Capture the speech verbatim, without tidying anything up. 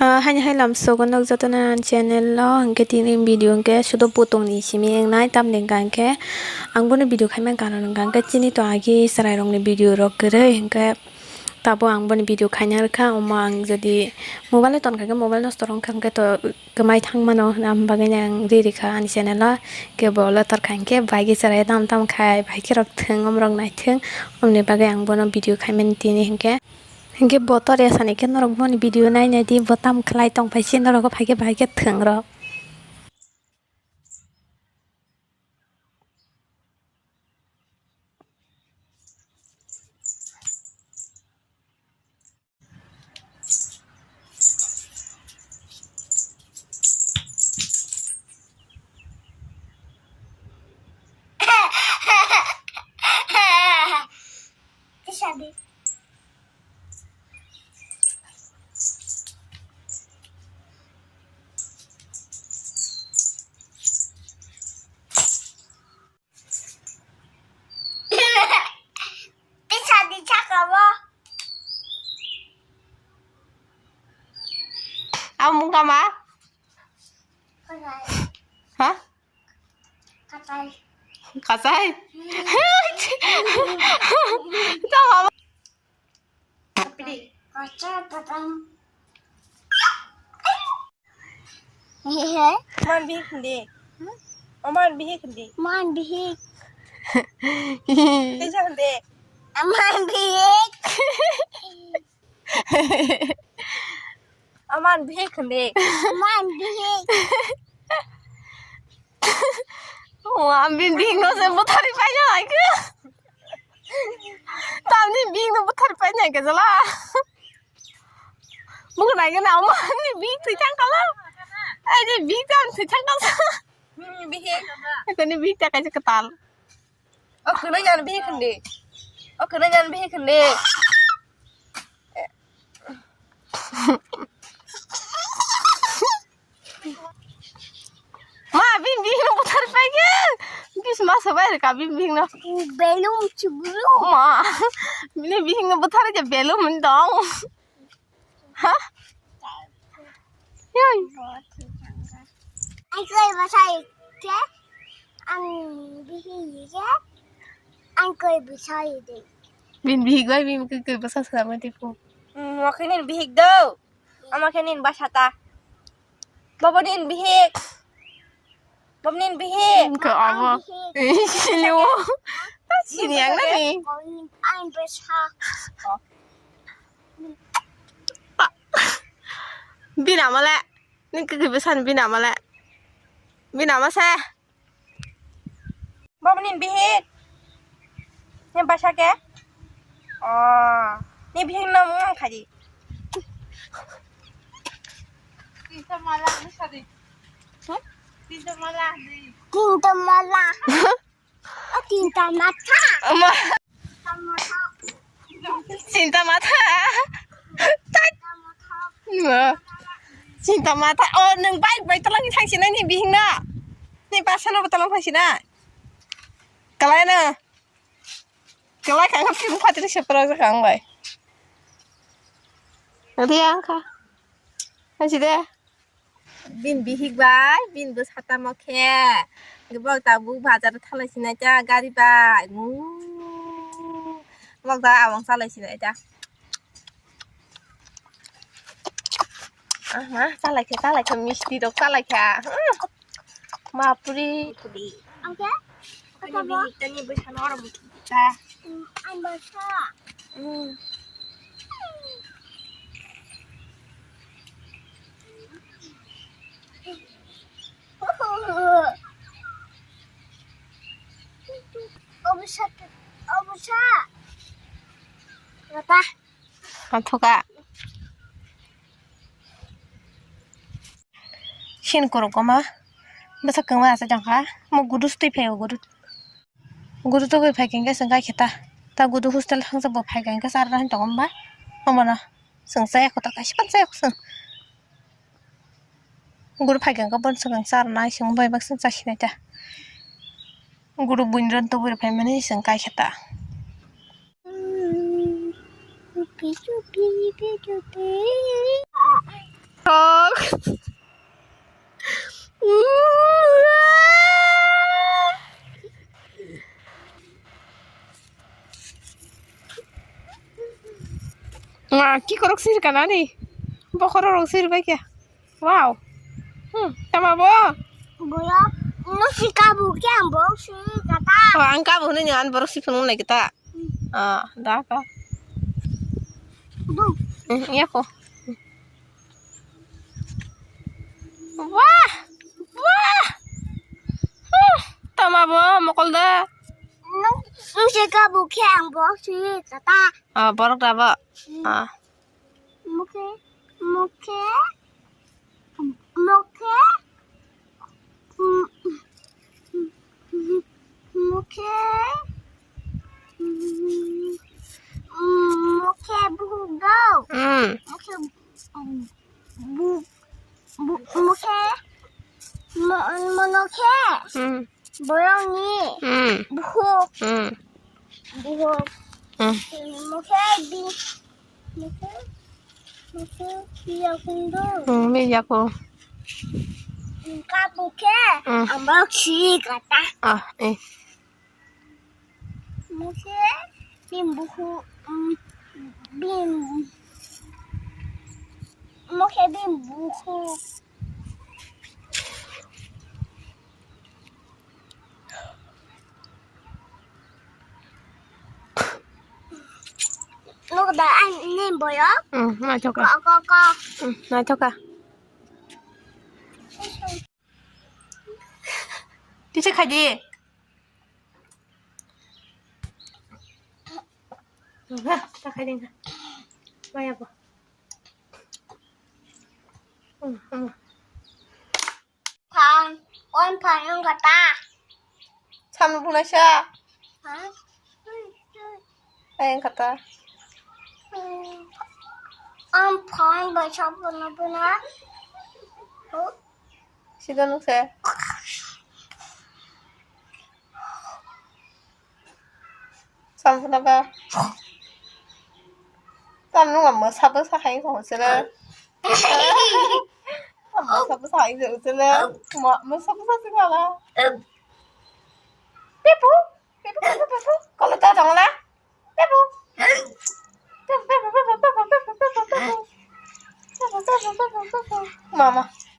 Ah, haini hai lamsogo nok jotono ani channel o, hwnkhe tini video hwnkhe sudo butong ni simi wngnai, tamni hwnkha hwnkhe ang bono video khaimani karon hwnkha hwnkhe chini to agi chwrai rokni video rok kwrwi, hwnkhe tabo ang boni video khaina rwkha. Omo ang jodi mobile o tonkha khe mobile nosto rok wngkha hwnkhe to kwmai thang mano, aboni bagwi ang ri rikha ani channel o. Khe bo le torkha hwnkhe bai khe chwrai tam tam khai bai khe rok thwng, omo rok naithwng, omoni bagwi ang bono video khaimani tini hwnkhe. Hwnkhe bo tor ya sani khe norok boni video nainai di, bo tam khlai tong phai se norok o phai khe bahai khe thwng rok. Tisa di chaka bo. Amo mung kama? Kasai. Ha? Kasai. Kasai? Tama. Kasai patang. Oman bihik hindi. Oman bihik hindi. Oman bihik. Tisa hindi. Oman bihik. Oman bihik hindi. Oman bihik. Wah, bini bihik no se buthari paina hai khe. Tamni bihik no buthari paina hai khe jala. Buku nai khe na oman ni bihik thwi thang kala. Ai ni bihik tam thwi thang kala. Hmm, bihik. Kani bihik ta kaisa kwtal. O khwnai nyan bihik hindi. O khwnai nyan bihik hindi. Ma, bini bihik no buthar pai khe. Bis ma sabai rwkha bini bihik no. Belum chibulu. Ma, bini bihik no buthar je belum dong. Ha? Yoi. Ang koi basai ke, ang bihik ke, ang koi basai de. Bini bihik bai bini koi koi basa sama tipu. Hmm, wakinin bihik do. Ama kinin basata. Babo din bihik. Babo din bihik. Ke abo. Sini wo. Sini yang nani. Ang basa. Bini ama le. Ni kiki besan bini ama le. Bini ama se. Babo nin bihik. Ni basa ke? Oh. Ni bihik no mung khadi. Tinta mala ni sadi. Hmm? Tinta mala ni. Tinta mala. Tinta matha. Ama. Tinta matha. Tat. Tinta matha. Oh, nung bai bai talang thangsinai ni bihik na. Ni basa no talang thangsinai. Kalai na. Kalai kang pim phatri sepra kang bai. Adi angka. Aji de. Bini bihik bai, bini bwsa tamo khe. Bok tabuk bazar o thalai sinai ta gari bai. Bok da abang chalai sinai ta. Aha, chalai khe, chalai khe, misti rok chalai khe. Mapri. Angke? Ani bihik tani bwsa no oro muthung ta. Ang basa. Obusa, obusa. Rata. Anthoka. Sin korokma bwsa kwma asa jangkha. Mo gudu stui phaio gudu. Gudu tugui phai khe swng kai khe ta. Ta gudu hostel thangsa bo phai khe charna hin tongo ba. Omono swng chaya kho ta kaisa pan chaya kho swng. Gudu phai khe bo swng charna swng bai bak swng chasinai ta. Gudu buini ron tugui phai mani swng kai khe ta. Chupi, chupi, chupi, chupi. Wah, ki korok sir kana ni? Bokhorok rok sir bai khe. Wow. Hmm, tama bo? Boyo, no sika bu ke ang bo si kata. Oh, ang ka bu ni an borok si phunung nai kita. Hmm. Ah, da ka. Bu. Hmm, iya ko. Wah! Wah! Huh! Tama bo mokol da. No, no sika bu ke ang bo si kata. Ah, borok da bo. Hmm. Ah. Mukhe, mukhe, mukhe, mukhe, mukhe bugo. Hmm. Mukhe bu, bu, mukhe, mo, monokhe. Hmm. Borokni. Hmm. Buhuk. Hmm. Buhuk. Hmm. Mokhe bi, mokhe, mokhe biya kundo. Hmm, biya ko. Ka bukhe. Hmm. Ambak si kata. Ah, eh. Mokhe bim buhuk, hmm, bim. Mokhe bim buhuk. Nuk da ani boyo. Hmm, naithoka. Ko, ko, ko. Hmm, naithoka. Tisa khaidi. Nah, ta khaidi. Maya bo. Hmm, hmm. Phan, on phan wng kha ta. Samung phunai sa. Ha? Ai wng kha ta. Hmm. On phan bai sa phuna phuna. Huh? Sida nung se. Samphuna ba. Tam nung amo sabu sa hai ko sele. Amo sabu sa hai ko sele. Mo, mo sabu sa sila la. Pepu, pepu, pepu, pepu. Kalau ta tong la. Pepu. Pepu, pepu, pepu, pepu, pepu, pepu. Pepu, pepu, pepu, pepu, pepu. Mama.